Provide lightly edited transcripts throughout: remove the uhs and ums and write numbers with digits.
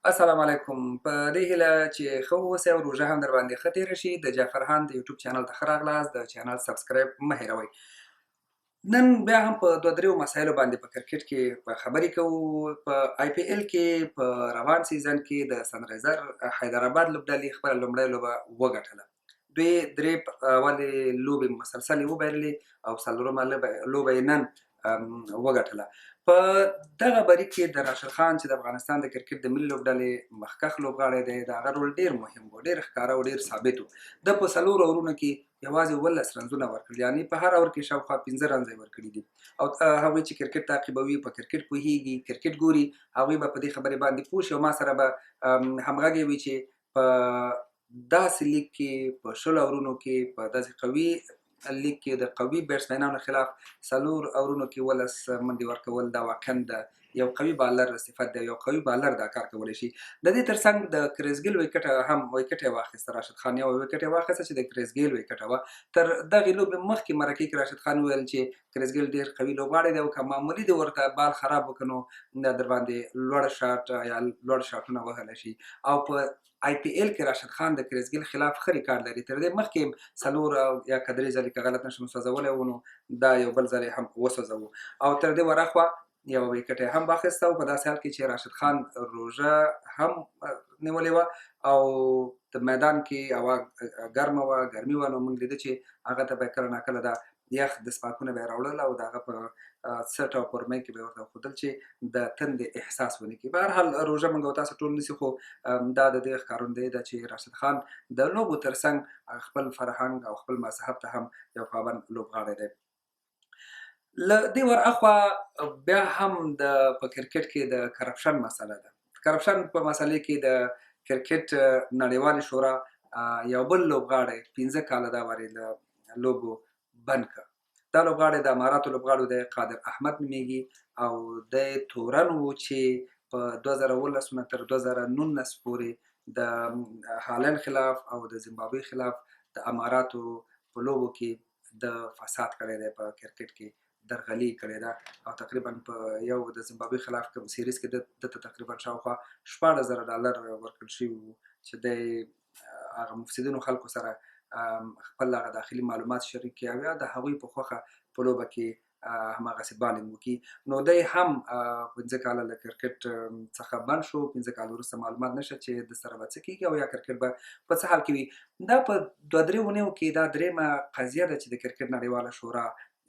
السلام علیکم. په دې هیله چې ښه واوسئ او روژه هم در باندې ښه تېره شي. د جعفرخان د یوټیوب چینل ته ښه راغلاست. د چینل subscribe مه هېروئ. نن بیا هم په دوه دریو مسایلو باندې په کرکټ کې په خبرې کوو. په آی پي ایل کې په روان season کې د سنرایزر حیدرآباد لوبډلې خپله لومړۍ لوبه وګټله. دوی درې اولې لوبې مسلسلې وبایللې او څلورمه لوبه یې نن وګټله. په دغه بري کې د راشد خان، چې د افغانستان د کرکټ د ملي لوبډلې مخکښ لوبغاړی دی، د هغه رول ډېر مهم و، ډېر ښکاره او ډېر ثابت و. ده په 4 اورونو کې یوازې 17 رنزونه ورکړل، یعنی په هر اور کې شاوخوا 5 رنزه یې ورکړي دي. او هغوی چې کرکټ تعقیبوي، په کرکټ پوهیږي، کرکټ ګوري، هغوی به په دې خبرې باندې پوه شي او ما سره به همغږی وي چې په داسې لیګ کې په 20 اورونو کې په داسې قوي لیګ کې د قوي بیټسمنانو خلاف 4 اورونو کې 17 منډې ورکول، دا واقعا د یو قوي بالر صفت دی. یو قوي بالر دا کار کولی شي. د دې ترڅنګ د کریس ګیل ویکټ هم ویکټ یې واخیسته. راشد خان یو ویکټ یې واخیسته چې د کریس ګیل ویکټ وه. تر دغې لوبې مخکې مرکې کې راشد خان وویل چې کریس ګیل ډېر قوي لوبغاړی دی او که معمولي دې ورته بال خراب وکړي نو در باندې لوړ شاټ یا لوړ شاټونه وهلی شي. او په آی پي ایل کې راشد خان د کریس ګیل خلاف ښه ریکارډ لري. تر دې مخکې 4 یا که 3 ځلې که غلط نه شم سوځولی و، نو دا یو بل ځل یې هم وسوځوو. او تر دې وراخوا یوه ویکټ یې هم واخیسته. او په داسې حال کې چې راشد خان روژه هم نیولې وه او د میدان کې هوا ګرمه وه، ګرمي وه، نو موږ لیده چې هغه ته به کله ناکله دا یخ د سپاکونه به یې راوړل او د هغه په څټ او پرمۍ کې به یې ورته ښودل چې د تندې احساس ونه کړي. په هر حال روژه موږ او تاسو ټول نیسي، خو دا د دې ښکارندوی ده چې راشد خان د لوبو ترڅنګ خپل فرهنګ او خپل مذهب ته هم یو پابند لوبغاړی دی. له دې ور اخوا بیا هم د په کرکټ کې د کرپشن مسله ده. کرپشن په مسلې کې د کرکټ نړیوالې شورا یو بل لوبغاړی 5 کاله دا وارې له لوبو بند کړ. دا لوبغاړی د اماراتو لوبغاړو دی، قادر احمد نومېږي او دی تورن و چې په 2017 نه تر 2019 پورې د هالند خلاف او د زیمبابوې خلاف د اماراتو په لوبو کې د فساد کړی دی، په کرکټ کې درغلي کړې ده. او تقریبا په یو د زیمبابوې خلاف کوم series کې ده ته تقریبا شاوخوا 16,000 ډالر ورکړل شوي وو چې دی هغه مفسدینو خلکو سره خپل هغه داخلي معلومات شریک کړي او یا د هغوی په خوښه په لوبه کې هماغسې بالینګ وکړي. نو دی هم 5 کاله له کرکټ څخه بند شو. 5 کاله وروسته معلومات نشته چې د سره به څه کېږي او یا کرکټ به په څه حال کې وي. دا په 2-3 اونیو کې دا درېیمه قضیه ده چې د کرکټ نړیواله شورا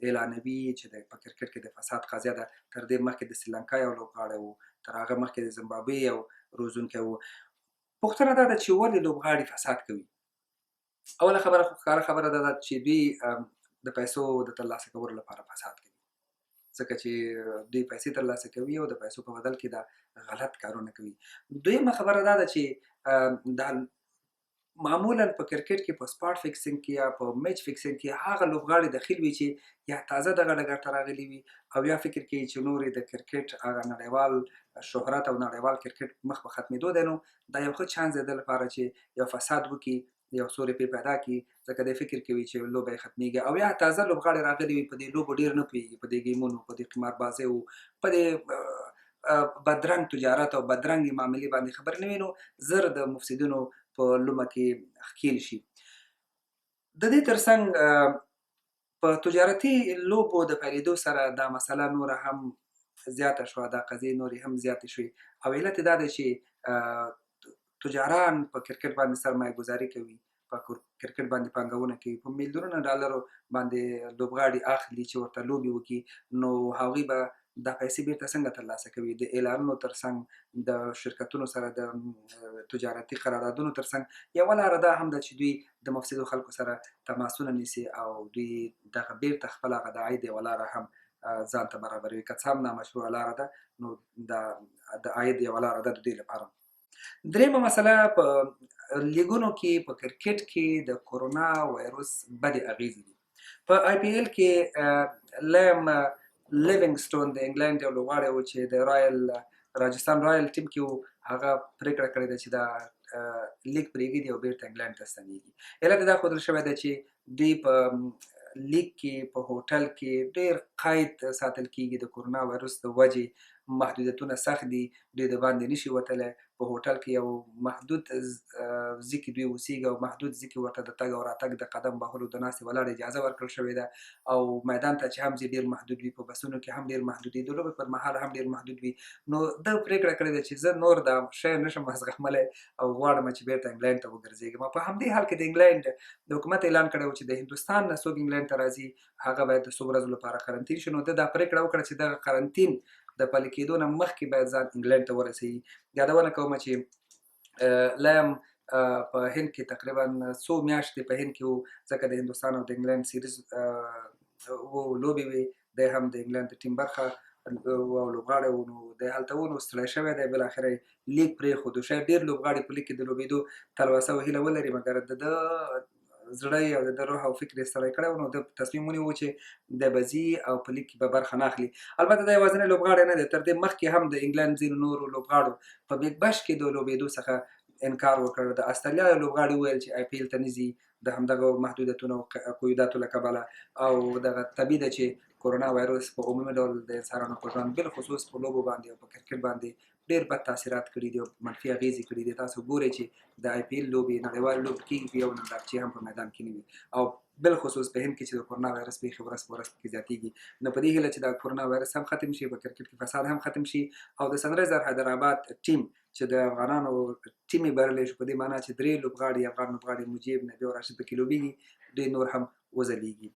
اعلانوي چې په کرکټ کې د فساد قضیه ده. تر دې مخکې د سریلانکا یو لوبغاړی و، تر هغه مخکې د زیمبابوې یو روزونکی و. پوښتنه دا ده چې ولې لوبغاړي فساد کوي؟ اوله خبره خو ښکاره خبره ده چې دوی د پیسو د ترلاسه کولو لپاره فساد کوي، ځکه چې دوی پیسې ترلاسه کوي او د پیسو په بدل کې دا غلط کارونه کوي. دویمه خبره دا ده چې دا معمولا په کرکټ کې په spot fixing کې یا په match fixing کې هغه لوبغاړي دخیل وي چې یا تازه دغه ډګر ته راغلي وي او یا فکر کوي چې نورې د کرکټ هغه نړیوال شهرت او نړیوال کرکټ مخ په ختمېدو دی، نو دا یو ښه چانس دی د لپاره چې یو فساد وکړي، یو څو روپۍ پیدا کړي، ځکه دی فکر کوي چې لوبه یې ختمېږي. او یا تازه لوبغاړي راغلي وي، په دې لوبو ډېر نه پوهېږي، په دې ګیمونو، په دې قماربازیو، په دې بدرنګ تجارت او بدرنګ معاملې باندې خبر نه وي، نو زر د مفسدینو په لومه کې ښکېل شي. د دې ترڅنګ په تجارتي لوبو د پیلېدو سره دا مسله نوره هم زیاته شوه، دا قضیې نورې هم زیاتې شوې. او علت یې دا دی چې تجاران په کرکټ باندې سرمایه ګذاري کوي، په کرکټ باندې پانګونه کوي، په میلیونونه ډالرو باندې لوبغاړي اخلي چې ورته لوبې وکړي، نو هغوی به دا پیسې بیرته څنګه ترلاسه کوي؟ د اعلانونو ترڅنګ، د شرکتونو سره د تجارتي قراردادونو ترڅنګ یوه لاره دا هم ده چې دوی د مفسدو خلکو سره تماسونه نیسي او دوی دغه بیرته خپل هغه د عاید یوه لاره هم ځان ته برابروي. که څه هم نامشروع لاره ده، نو دا د عاید یوه لاره ده د دوی لپاره. درېیمه مسله په لیګونو کې په کرکټ کې د کورونا وایروس بدې اغېزې دي. په آی پي ایل کې لیم لیوینګسټون د انګلند یو لوبغاړی و چې د راجستان رایل ټیم کې و، هغه پرېکړه کړې ده چې دا لیګ پرېږدي او بېرته انګلند ته ستنېږي. علت یې دا ښودل شوی دی چې دوی په لیګ کې په هوټل کې ډېر قید ساتل کېږي د کورونا وایروس د وجې، محدودیتونه سخت دي، دوی د باندې نشي وتلی، په هوټل کې یو محدود ځای کې دوی اوسېږي او محدود ځای کې ورته د تګ او راتګ، د قدم وهلو، د ناستې ولاړې اجازه ورکړل شوې ده او میدان ته چې هم ځي ډېر محدود وي، په بسونو کې هم ډېر محدود وي، د لوبې پر مهال هم ډېر محدود وي. نو ده پرېکړه کړې ده چې زه نور دا شی نشم زغملی او غواړم چې بېرته انګلینډ ته وګرځېږم. په همدې حال کې د انګلینډ د حکومت اعلان کړی و چې د هندوستان نه څوک انګلینډ ته راځي هغه باید د څو ورځو لپاره قرنطین شي. نو ده دا پرېکړه وکړه چې دغه قرنطین د پلي کېدو نه مخکې باید ځان انګلینډ ته ورسوي. یادونه کوم چې لایم په هند کې تقریبا څو میاشتې په هند کې و، ځکه د هندوستان او د انګلینډ سیریز و لوبې وې، دی هم د انګلینډ د ټیم برخه او لوبغاړی و، نو دی هلته و، نو ستړی شوی دی، بالاخره یې لیګ پرېښود. شاید ډېر لوبغاړي په لیګ کې د لوبېدو تلوسه او هیله ولري، مګر د ده زړه یې او د ده روح او فکر یې ستړی کړی و، نو ده تصمیم ونیو چې دی به ځي او په لیګ کې به برخه نه اخلي. البته دا یوازینی لوبغاړی نه دی، تر دې مخکې هم د انګلند ځینو نورو لوبغاړو په بیګ بش کې د لوبېدو څخه انکار وکړ. د استرالیا یو لوبغاړي وویل چې آی پي ایل ته نه ځي د همدغه محدودیتونو او قیوداتو له کبله، او دغه طبیعي ده چې کورونا وایروس په عمومي ډول د انسانانو په ژوند بالخصوص په لوبو باندې او په کرکټ باندې ډېر بد تاثیرات کړي دي او منفي اغېزې کړي دي. تاسو ګورئ چې د آی پي ایل لوبې، نړیوالې لوبې کېږي، یو نندارچي هم په میدان کې نه وي، او بالخصوص په هند کې چې د کورونا وایروس پېښې ورځ په ورځ پکې زیاتېږي. نو په دې هیله چې دا کورونا وایروس هم ختم شي، په کرکټ کې فساد هم ختم شي، او د سنرایزر حیدرآباد ټیم چې د افغانانو ټیم یې بریالی شو، په دې معنا چې درې لوبغاړي افغان لوبغاړي مجیب، نبي او راشد پکې لوبېږي، دوی نور هم وځلېږي.